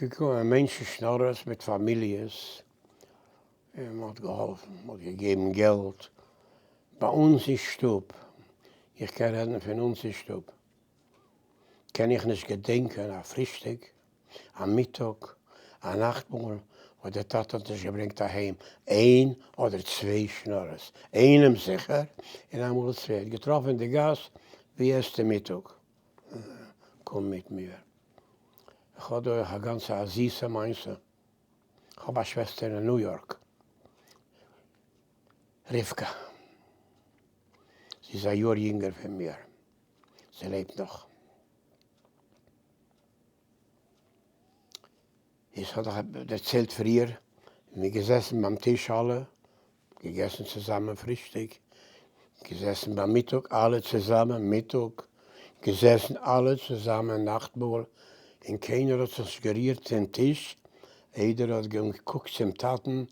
געקומען מענטשן שנארערס מיט פאמיליעס און מען האט געהאלפן, מען האט געגעבן געלט, ביי אונז אין שטוב, איך קען רעדן פון אונז אין שטוב, קען איך נישט געדענקען א פרישטאג, א מיטאג, א נאכטמאל וואס דער טאטע האט נישט געברענגט אהיים איין אדער צוויי שנארערס, איינעם זיכער און אמאל צוויי, האט געטראפן אין די גאס, ווי עסטו מיטאג? קום מיט מיר, איך האב דא אויך א גאנצע א זיסע מעשה, איך האב א שוועסטער אין ניו יארק, רבקה, זי איז א יאר יונגער פון מיר, זי לעבט נאך. איך האב דאך דערציילט פריער, מיר געזעסן ביים טיש אלע, געגעסן צוזאמען פרישטאג, געזעסן ביי מיטאג אלע צוזאמען מיטאג, געזעסן אלע צוזאמען נאכטמאל, און קיינער האט זיך נישט גערירט פון טיש, יעדער האט געקוקט צום טאטן,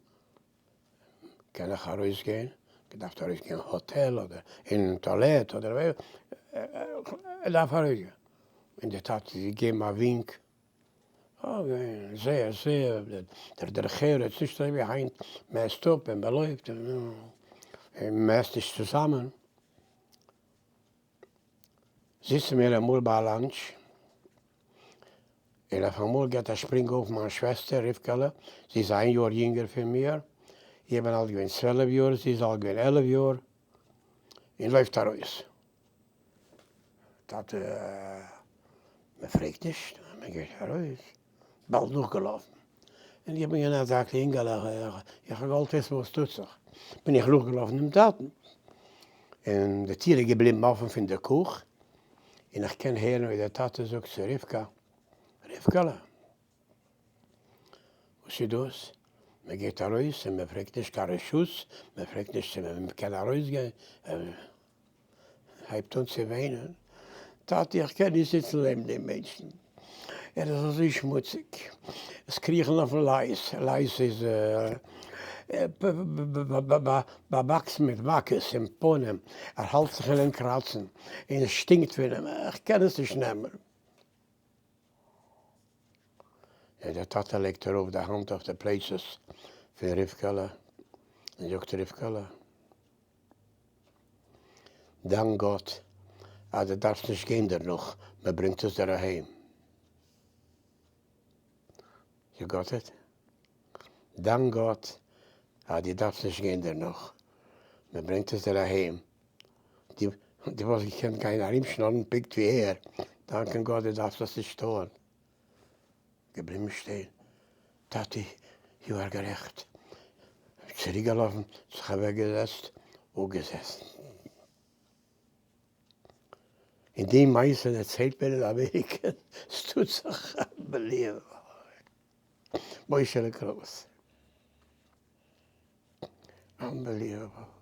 קען איך ארויסגיין? געדארפט ארויסגיין אין האטעל אדער אין טואלעט אדער ווי, ער דארף ארויסגיין, און די טאטע האט געגעבן א ווינק, זייער זייער דער דרך ארץ, נישט אזוי ווי היינט מען עסט אפ און מען לויפט און מען עסט נישט צוזאמען. זיצן מיר אמאל ביי א lunch, און אויף אמאל געט א שפרינג אויף מיין שוועסטער רבקה'לע, זי איז איין יאר יונגער פון מיר, איך בין אלט געווען 12 יאר, זי איז אלט געווען 11 יאר, און לויפט ארויס. טאטע, מען פרעגט נישט, מען גייט ארויס, באלד נאכגעלאפן, און איך בין געווען אזא קלינגעלע, איך האב געוואלט וויסן וואס טוט זיך, בין איך נאכגעלאפן דעם טאטן, און די טיר איז געבליבן אפן פון די קוך, און איך קען הערן ווי דער טאטע זאגט צו רבקה, רבקה'לע, וואס איז דאס? מען גייט ארויס און מען פרעגט נישט קיין רשות, מען פרעגט נישט צו מען קען ארויסגיין, הייבט אן צו וויינען, טאטי איך קען נישט זיצן לעבן דעם מענטשן, ער איז אזוי שמוציג, עס קריכן אויפן לייז, לייז איז באוואקסן מיט מכות אין פנים, ער האלט זיך אין איין קראצן, און עס שטינקט פון אים, איך קען עס נישט נעמען. און דער טאטע לייגט ארויף די האנט אויף די פלייצעס פון רבקה'לע און זאגט, רבקה'לע, דאנק גאט אז דו דארפסט נישט גיין דערנאך, מען ברענגט עס דיר אהיים. You got it? דאנק גאט אז דו דארפסט נישט גיין דערנאך, מען ברענגט עס דיר אהיים. דו וואלסט געקענט גיין ארומשנארן פונקט ווי ער, דאנקען גאט דו דארפסט עס נישט טון. געבליבן שטיין, טאטי, you are גערעכט. צוריקגעלאפן, זיך אוועקגעזעצט, אפגעזעסן. און די מעשה דערציילט מען אין אמעריקע, ס'טוט זיך unbelievable. מוישעלע קרויס. Unbelievable.